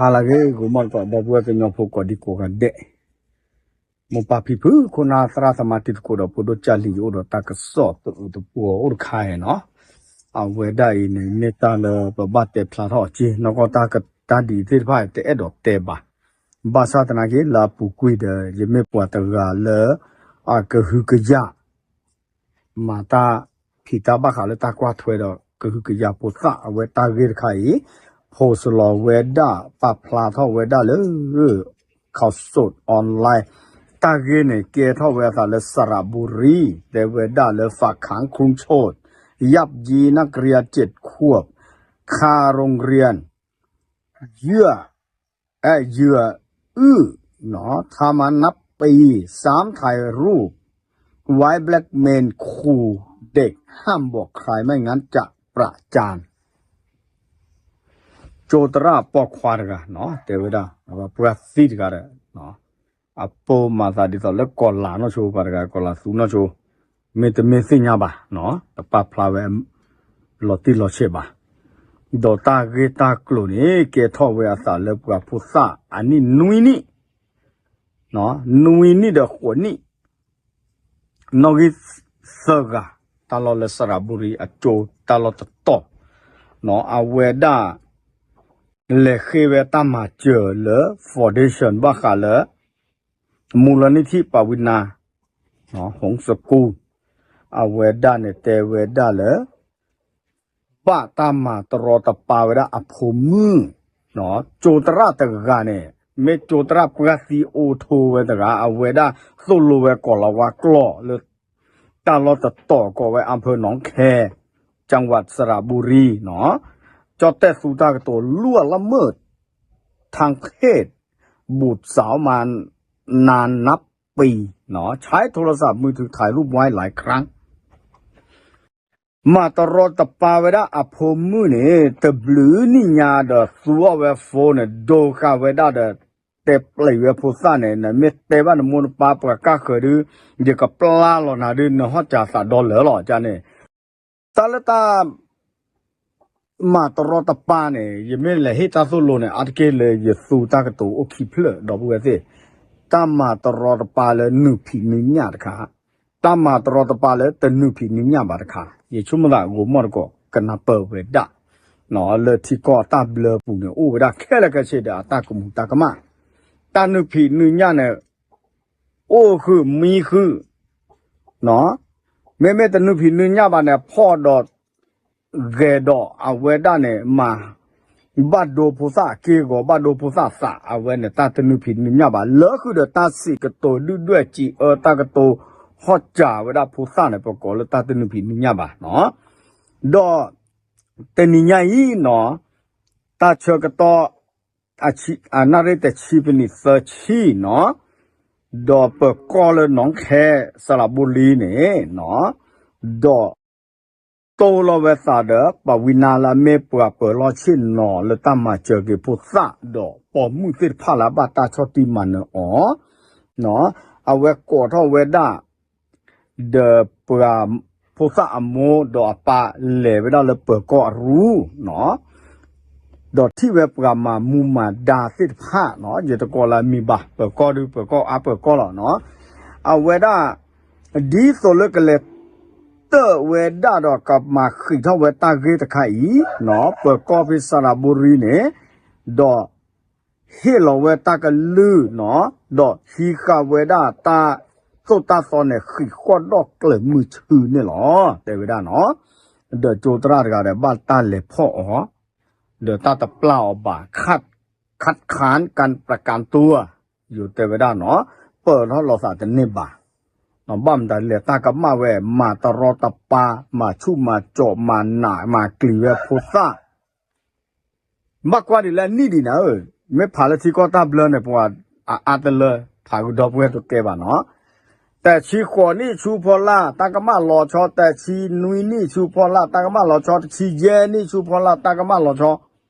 ဟါလၢအဂ့ၤ ဂီၤမီၢ်တကိး ဒီပုၢ်ဝဲၢ်ကညီဖိကိးဒံကိးဂၤဒဲး, မိၢ်ပၢ်ဖံဖု ခိၣ်နၢ်သရၣ်သမါတံၤသကိးဒီးဖိဒိၣ်ကၢ်လံၤ ယအိၣ်ဒီးတၢ်ကစီၣ်တအိၣ်တပူၤအိၣ်တခါအံၤနီၤ, အဝဲဒၣ်အံၤန့ၣ် မ့ၢ်တၢ်လၢပဘၣ်တဲဖျါထီၣ်အီၤက့ၤ နီၢ်ကီၢ်တၢ်ဒ်အံၤသ့ၣ်တဖၣ် တအဲၣ်ဒိးတဲဘၣ်, ဘၣ်ဆၣ်သနာ်က့ လၢအပူၤကွံာ်ဒီး ယမ့ၢ်ပှၤတဂၤလၢ အကဟုကယာ် မၤတၢ်ဖံးတၢ်ဘၣ်ဃးလၢတၢ်ကွၢ်ထွဲဒီးကဟုကယာ်ဖိသၣ် အဝဲတၢ်ဂ့ၢ်တခါအံၤ, ဖိးစလီၤဝဲဒၣ် ပာ်ဖျါထီၣ်ဝဲဒၣ်လၢ ข่าวสดออนไลน์ တၢ်ဂ့ၢ်န့ၣ် ကဲထီၣ်ဝဲအသးလၢ สระบุรี တဲဝဲဒၣ်လၢ ฝากขังคุมโทษ ยับยีนักเรียนเจ็ดขวบ คาโรงเรียน เหยื่อ เอ่อ เหยื่ออื้อ เนาะ ทำมานับปี สาม ถ่ายรูปไว้แบล็กเมลครูเด็ก ห้ามบอกใคร ไม่งั้นจะประจาน ကၠိသရၣ်ပိာ်ခွါတဂၤနီၤ တဲဝဲဒၣ် ပှၤသံတဂၤဒီး အပိာ်မၤသးဒ်သိးလၢကီၤလၤနီၢ်ဆိ ပှၤတဂၤကီၤလၤသူနီၢ်ဆိ မ့တမ့ၢ်သ့ၣ်ညါဘၣ်နီၤ တပာ်ဖျါဝဲ လီၤတံၢ်လီၤဆဲးဘၣ်. ဒီးတၢ်ဂ့ၢ်တၢ်ကျိၤန့ၣ် ကဲထီၣ်ဝဲအသးလၢပှၤဖိသၣ်အနံၣ်နွံနံၣ်, နွံနံၣ်ဒီးဃိးနံၣ် နီၣ်ဂံၢ်သၢဂၤ တၢ်လီၢ်လၢ สระบุรี အကၠိတၢ်လီၢ်တတီၤ, အဝဲဒၣ် လဲၤဃ့ဝဲတၢ်မၤစၢၤလၢ foundation ဘၣ်ဃးလၢ มูลนิธิปวีณา โฮมสกูล အဝဲဒၣ်န့ၣ်တဲဝဲဒၣ်လၢ ဘၣ်တၢ်မၤတရီတပါဝဲဒၣ်အဖိမုၣ်, ကၠိသရၣ်တဂၤန့ၣ် မ့ၢ်ကၠိသရၣ်ပှၢ်သံအိၣ်ထိးဝဲတဂၤ အဝဲဒၣ်သိၣ်လိဝဲကိးလၤဝါကျိာ်လၢ တၢ်လီၢ်တတီၤကိးဝဲ อำเภอหนองแค จังหวัดสระบุรี နီၤ, ကၠီၣ်တဲၣ်သူတၢ်ကတိၤ ล่วงละเมิดทางเพศบุตรสาวมานานนับปี ใช้โทรศัพท์มือถือถ่ายรูปไว้หลายครั้ง မၤတရီတပါဝဲဒၣ်အဖိမုၣ်န့ၣ် တဘျုးနံၣ်ညါဒီးသူအီၤဝဲ phone န့ၣ် ဒိဃာ်ဝဲဒၣ်ဒီး တဲပျံၤဝဲဖိသၣ်န့ၣ် နမ့ၢ်တဲဘၣ်နမိၢ်နပၢ် ပှၤကၢ်ဃၢၤဒုး ယကပျၢ်လီၤနၤဒုး နဟီၣ်စၢၤသးဒီလၢာ်လီၤ ကန့ၣ် တၢ်လၢတၢ် မၤတရီတပါန့ၣ် ယမ့ၢ်လဲၤဟ့ၣ်တၢ်သိၣ်လိန့ၣ် အါတက့ၢ်လၢယသူတၢ်ကတိၤအိၣ်ခံဖျၢၣ် ဒီပုၢ်ဝဲၢ်သ့ၣ်, တၢ်မၤတရီတပါလၢနုာ်ဖံးနုာ်ညၣ်တခါ, တၢ်မၤတရီတပါလၢတနုာ်ဖံးနုာ်ညၣ်ဘၣ်တခါ, ယဆိကမိၣ်သးဂီၤမီၢ်တကိး ကနၢ်ပၢၢ်ဝဲဒၣ်, လၢထံကီၢ်တၢ်ဘျၢပူၤန့ၣ် အိၣ်ဝဲဒၣ်ခဲလၢာ်ခဲဆ့ဒီးအတၢ်ကမူၤတၢ်ကမၣ်, တၢ်နုာ်ဖံးနုာ်ညၣ်န့ၣ် အိၣ်ဃုာ်မံဃုာ်, မ့မ့ၢ်တနုာ်ဖံးနုာ်ညၣ်ဘၣ်န့ၣ် ဖီၣ်ဒီး ဂဲၤဒီးအဝဲဒၣ်န့ၣ် မၤ ဘၣ်ဒိဖိသၣ်က့ၢ်ဂီၤ ဘၣ်ဒိဖိသၣ်သး အဝဲန့ၣ် တၢ်တနုာ်ဖံးနုာ်ညၣ်ဘၣ် လၢဃုာ်ဒီးတၢ်စံးကတိၤဒုၣ်ဒွဲၣ်စံးအၢတၢ်ကတိၤ ဟီၣ်စၢၤဝဲဒၣ်ဖိသၣ်န့ၣ် ပကိးလၢတၢ်တနုာ်ဖံးနုာ်ညၣ်ဘၣ်နီၤ, ဒီး တနံၤညါအံၤနီၤ, တၢ်ဆၢကတီၢ် အနၣ်ရံၣ်တဆံပနံးသၢဆံနီၤ, ဒီးပၢၤကီၢ်လၢနီၣ်ခဲ စရပူၤလံန့ၣ်နီၤ, ဒီး တိၢ်လီၤဝဲသးဒီး ပဝံနါလၢအမ့ၢ်ပှၤပၢၤလီၢ်ဆ့ၣ်နီၤလၢတၢ်မၤစၢၤက့ၤဖိသၣ်ဒီးပိာ်မုၣ်သ့ၣ်တဖၣ်လၢအဘၣ်တၢ်ဆီၣ်တံၢ်မၤနၢၤအီၤ အဝဲကိးထီၣ်ဝဲဒၣ် ဒီးပှၤဖိသၣ်အမိၢ်ဒီးအပၢ် လဲၤဝဲဒၣ်လၢပၢၤကီၢ်အရူနီၤ, ဒီးထံၣ်ဝဲပှၤမၤမူမၤဒါသ့ၣ်တဖၣ်နီၤ, ယတကိးလၢအမံၤဘၣ်, ပၢၤကီၢ်ဒုး ပၢၤကီၢ်အါပၢၤကီၢ်လီၤနီၤ, အဝဲဒၣ် ဒ်သိးလၢကလဲၤ တၢၣ်ဝဲဒၣ်ဒီးကမၤဃံးထီၣ်ဝဲတၢ်ဂ့ၢ်တခါအံၤနီၤ, ပၢၤကီၢ်ဖဲစရပူၤရံန့ၣ်, ဒီး ဟ့ၣ်လီၤဝဲတၢ်ကလုၢ်နီၤ, ဒီးဟံးဃာ်ဝဲဒၣ်တၢ်သိၣ်တၢ်သီန့ၣ် ဃံးဃီၣ်ဒီၣ်ကျၢၤမုၢ်ဆူန့ၣ်လီၤ, တဲဝဲဒၣ်နီၤ, ဒီးကၠိသရၣ်တဂၤဒီး ဘၣ်တၢ်လဲၤဖီၣ်အီၤ, ဒီးတၢ်တပျၢ်အီၤဘၣ်, ခတ်ခါ การประกันตัว ယိၤတဲဝဲဒၣ်နီၤ, ပၢၢ်ထီၣ်လိာ်သးတန့ၢ်ဘၣ်, ဘၣ်မတၤလဲၤတၢ်ကမၣ်ဝဲ မၤတရီတပါ, မၤဆူၣ်မၤစိး မၤနးမၤကျံၤဝဲဖိသၣ် ဘၣ်ကွၢ်ဒ်လၢအနံၣ်ဒံးနၤ, မ့ၢ်ဖးလၢထံကီၢ်တၢ်ဘျၢန့ၣ် ပှၤအအါတလၢ ဖးကဒီပုၢ်ဝဲၢ်တကဲဘၣ်နီၤ, တဆံဃိးနံၣ်ဆူဖီလာ် တၢ်ကမၣ်လီၤဆီ, တဆံနွံနံၣ်ဆူဖီလာ် တၢ်ကမၣ်လီၤဆီ, တဆံယဲၢ်နံၣ်ဆူဖီလာ် တၢ်ကမၣ်လီၤဆီ,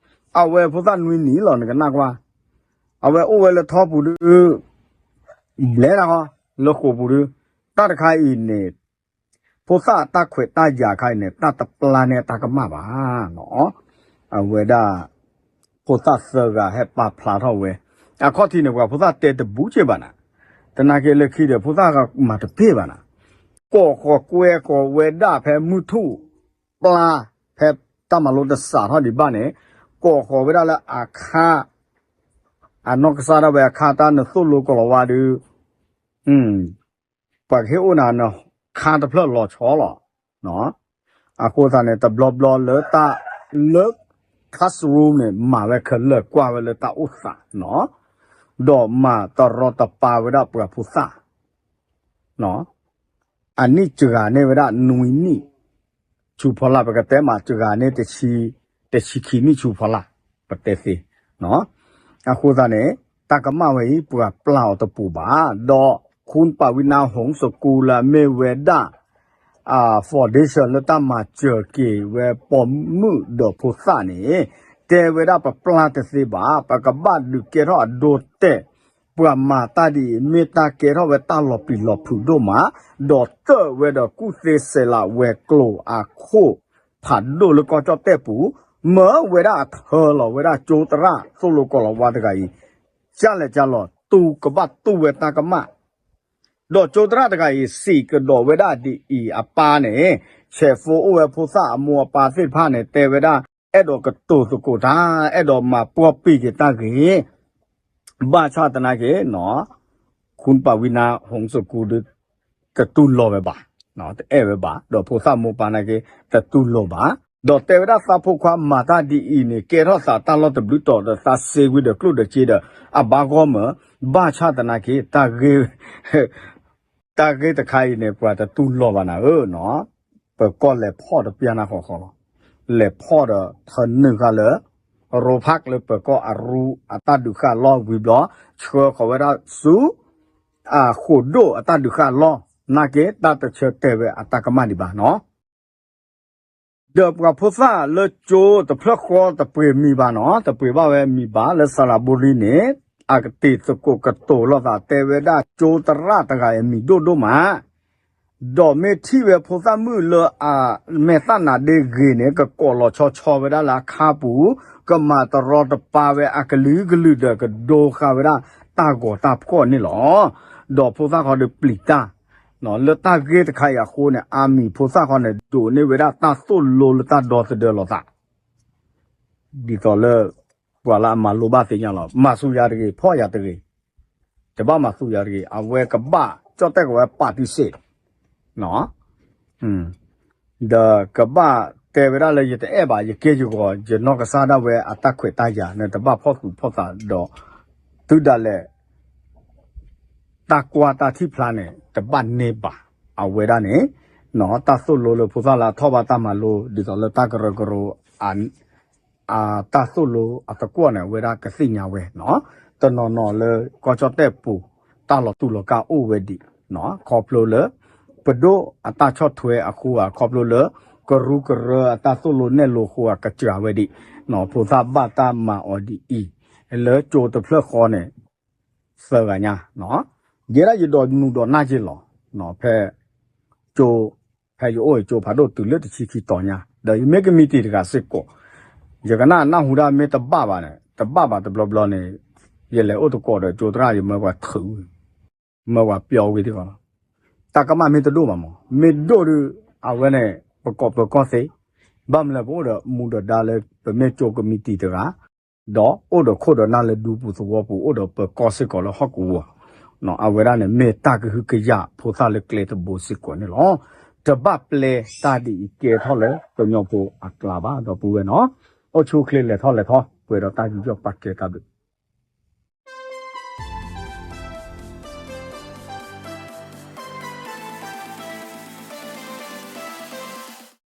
အဝဲဖိသၣ်နွံနံၣ်လီၤ နကနၣ်ကွၢ်, အဝဲအိၣ်ဝဲလၢထီပူၤဒုး ဘျဲဒၣ်ဃီ, လၢဃိာ်ပူၤဒုး, တၢ်တခါအံၤန့ၣ် ဖိသၣ်တၢ်ခွဲးတၢ်ယာ်ခါအံၤန့ၣ် တၢ်တပျၢ်န့ၢ်တၢ်ကမၣ်ဘၣ်နီၤ, အဝဲဒၣ် ဖိသၣ်သၢဂၤဟဲပာ်ဖျါထီၣ်ဝဲ, အခီၣ်ထံးန့ၣ် ပှၤဖိသၣ်တဲတဘူးက့ဘၣ်နၤ, တနာ်က့လၢခံဒီး ဖိသၣ်မၤတပ့ၢ်ဘၣ်နၤ, ကိးဃီၤကွဲဃီၤဝဲဒၣ်ဖဲမုၢ်ထူၣ်ပျၢ် ဖဲတၢ်မၤလိတစးထီၣ်ဒံးဘၣ်န့ၣ်, ကိးဃီၤဝဲဒၣ်လၢအခါ အနီၢ်ကစၢ်ဒၣ်ဝဲအခါ တၢ်နသိၣ်လိကီၤလၤဝါဒီး ပှၤကဟ့ၣ်အိၣ်နၤနခါတဖျၢၣ်လီၤဆီလီၤ. အဃိသတးန့ၣ် တဘျီဘျီလၢတၢ်လၢ classroom န့ၣ် မၤဝဲခဲလၢာ်ကွၢ်ဝဲလၢတၢ်အိၣ်သးနီၤ, ဒီးမၤတရီတပါဝဲဒၣ်ပှၤဖိသၣ် အနံၣ်စှၤန့ၢ်ဝဲဒၣ်နွံနံၣ်ဆူဖီလာ်, ပကတဲမးစှၤန့ၢ် တဆံခံနံၣ်ဆူဖီလာ်, ပတဲသ့. အဃိသတးန့ၣ် တၢ်ကမၣ်ဝဲအံၤ ပှၤပျၢ်အီၤတပူၤဘၣ်, ဒီး ခူၣ်ပၣ်ဝံနါ ဟုၣ်စကူလၢအမ့ၢ်ဝဲဒၣ် foundation လၢတၢ်မၤစၢၤက့ၤဝဲပိာ်မုၣ်ဒီးဖိသၣ်န့ၣ် တဲဝဲဒၣ်ပပျၢ်တသ့ဘၣ်, ပကဘၣ်ဒုးကဲထီၣ်အဒိတဲာ်, ပှၤမၤတၢ်ဒ်အံၤ မ့ၢ်တၢ်ကဲထီၣ်ဝဲတၢ်လီၤပျံၤလီၤဖုးဒိၣ်မး, ဒီးတၢၣ်ဝဲဒီးကူၣ်သ့စဲးလးဝဲၤကျိၤအခိၣ်ဖးဒိၣ်လၢကီၢ်ကၠီၣ်တဲၣ်ပူၤ, မၢဝဲဒၣ်အထၢလီၤဝဲဒၣ်ကၠိသရၣ်သိၣ်လိကီၤလၤဝါတဂၤအံၤ, ကၢ်လဲၣ်ကၢ်လီၤ တူကဘၣ်တူၢ်ဝဲတၢ်ကမၣ် ဒီးကၠိသရၣ်တဂၤအံၤ စံးကဒီးဝဲဒၣ်ဒ်အံၤ, အပၢ်န့ၣ် ဆဲးဖိအိၣ်ဝဲဖိသၣ်အမိၢ်အပၢ်သ့ၣ်တဖၣ်န့ၣ် တဲဝဲဒၣ် အဲၣ်ဒိးကတိၤသကိးတၢ်, အဲၣ်ဒိးမၤပှီၢ်ပံာ်က့ၤတၢ်ဂ့ၤ, ဘၣ်ဆၣ်သနာ်က့ ခူၣ်ပၣ်ဝံနါ ဟုၣ်စကူဒီး တတူၢ်လိာ်ဝဲဘၣ်, တအဲၣ်ဝဲဘၣ်, ဒီးဖိသၣ်မိၢ်ပၢ်နာ်က့ တတူၢ်လိာ်ဘၣ်, ဒီးတဲဝဲဒၣ်သးဖိခွါမၤတၢ်ဒ်အံၤန့ၣ် ကဲထီၣ်သးတၢ်လီၢ်တဘျုးတီၤဒီးသးစ့ဝံၤဒီးကျိၣ်ဒီးစ့ဒီး အဘၣ်ဂီၢ်မး, ဘၣ်ဆၣ်သနာ်က့ တၢ်ဂ့ၢ်တခါအံၤန့ၣ် ပှၤတတူၢ်လိာ်ဘၣ်နၤဧၢ, ပကီၢ်လဲၤဖီၣ်တပျၢ်နၢ်ဃီဃီလီၤ. လဲၤဖီၣ်ဒီးထၢနုာ်ဃာ်လၢ ရိဖးလၢပၢၤကီၢ်အရူအတၢ်ဒုးဃာ်လီၢ်ဝံၤဘျီ, ဆှၢဃီၤဝဲဒၣ်ဆူ အဃိးဒိၣ်အတၢ်ဒုးဃာ်လီၢ်, နာ်က့တၢ်တဆၢတဲာ်ဝဲအတၢ်ကမၣ်ဒံးဘၣ်နီၤ. ဒီးပှၤဖိသၣ်လၢကၠိတဖျၢၣ်ဃီတပှ့ၤမံၤဘၣ်နီၤ, တပှ့ၤဘၣ်ဝဲမံၤဘၣ်လၢစၤရၤဘူရံန့ၣ်, အကတံၤသကိးကတိၤလိာ်သးတဲဝဲဒၣ်ကၠိသရၣ်တဂၤအံၤမံၤဒိၣ်ဒိၣ်မး, ဒီးမ့ၢ်ထံၣ်ဝဲဖိသၣ်မုၣ်လၢအမဲာ်သၣ်နါဒ့ဂ့ၤန့ၣ် ကကိးလီၤဆီဆီဝဲဒၣ်လၢအခါပူၤ, ကမၤတရီတပါဝဲအကလုာ်ကလုာ်ဒီးကဒိဃာ်ဝဲဒၣ်တၢ်ဂီၤတၢ်ဖှီၣ်န့ၣ်လီၤ. ဒီးဖိသၣ်ခီဒီးပျံၤတၢ် လၢတၢ်ဂ့ၢ်တခါအံၤအဃိန့ၣ် အါမံၤဖိသၣ်ခီန့ၣ် ဒိးန့ၢ်ဝဲဒၣ်တၢ်သိၣ်လိလၢတၢ်ဒီသဒၢလီၤသး ဒ်သိးလၢ ပှၤလၢအမၤလိဘၣ်သ့ၣ်ညါလီၤ. မၤဆူၣ်ယၤတဂ့ၤ, ဖီၣ်ယၤတဂ့ၤ, တဘၣ်မၤဆူၣ်ယၤတဂ့ၤ, အဝဲကဘၣ်ကၠီၣ်တဲၣ်ကဝဲပာ်တံၢ်စ့ၢ် ဒီးကဘၣ်တဲဝဲဒၣ်လၢယတအဲၣ်ဘၣ်, ယကဲယဂီၤ, ယနီၢ်ကစၢ်ဒၣ်ဝဲအတၢ်ခွဲးတၢ်ယာ်န့ၣ် တဘၣ်ဖီၣ်သူၣ်ဖီၣ်သးဒီး တုၤဒၣ်လဲာ် တၢ်ကွၢ်တၢ်ထံၣ်ဖျါန့ၣ် တဘၣ်န့ၢ်ဘၣ်. အဝဲဒၣ်န့ၣ် တၢ်သိၣ်လိလၢဖိသၣ်လၢအထီၣ်ဘၣ်တၢ်မၤလိ ဒ်သိးလၢတၢ်ကရၢကရိ အတၢ်သိၣ်လိအသကွီၢ်န့ၣ် အဝဲဒၣ်ကသ့ၣ်ညါဝဲနီၤ. တနီၤနီၤလၢကီၢ်ကၠီၣ်တဲၣ်ပူၤ တၢ်လီၤတူာ်လီၤကာ်အိၣ်ဝဲဒံးနီၤ. ခီဖျိလၢ ပဒိၣ်အတၢ်ဆီၣ်ထွဲအဃိဧါ, ခီဖျိလၢ ကရူၢ်ကရၢအတၢ်သိၣ်လိနဲၣ်လိအဃိဧါ ကစှၤဝဲဒံးနီၤ. ဖိသၣ်ဘၣ်တၢ်မၤအီၤဒ်အံၤ လၢကၠိတဖျၢၣ်ဃီန့ၣ် သၢဂၤညါ ယဲဒၣ်ယဒိးနူၤဒိးနၢ်က့ၤလီၤ. ဖဲ ကၠိ ဖဲယအိၣ်ယကၠိဖးဒိၣ်တုၤလၢတဆံခံတီၤညါ ဒီးယမ့ၢ်ကမံးတံာ်တဂၤစ့ၢ်ကီး, ယကနၣ်နၢ်ဟူဒၣ်မ့ၢ်တဘၣ်ဘၣ်န့ၣ် တဘၣ်ဘၣ်တဘျီဘျီန့ၣ် ယလဲၤအိၣ်သကိးဒီးကၠိသရၣ် ယမၢပှၤထုး မၢပှၤပျီဝံၤတဂီၤလီၤ. တၢ်ကမၣ်မ့ၢ်တဒိၣ်ဘၣ်မး မ့ၢ်ဒိၣ်ဒီး အဝဲန့ၣ် ပကိးပၢၤကီၢ်သ့, ဘၣ်မနုၤလဲၣ် ပအိၣ်ဒီးမူဒီးဒါလၢ ပမ့ၢ်ကၠိကမံးတံာ်တဂၤ ဒီးအိၣ်ဒီးခိၣ်ဒီးနၢ်လၢဒူပူၤသဝီပူၤ အိၣ်ဒီးပၢၤကီၢ်စ့ၢ်ကီးလၢဟီၣ်ကဝီၤ, အဝဲဒၣ်န့ၣ် မ့ၢ်တၢ်ကဟုကယာ်ဖိသၣ်လၢကျဲတဘိစ့ၢ်ကီးန့ၣ်လီၤ. တဘၣ်ပျဲတၢ်ဒ်အံၤကဲထီၣ်လၢကညီဖိအကျါဘၣ် ဒီပုၢ်ဝဲၢ်နီၤ. အိၣ်ဆူၣ်အိၣ်ချ့လဲၤထီၣ်လဲၤထီ ပှဲၤဒီးတၢ်ယူးယီၣ်ပာ်ကဲတၢ်ဘျုး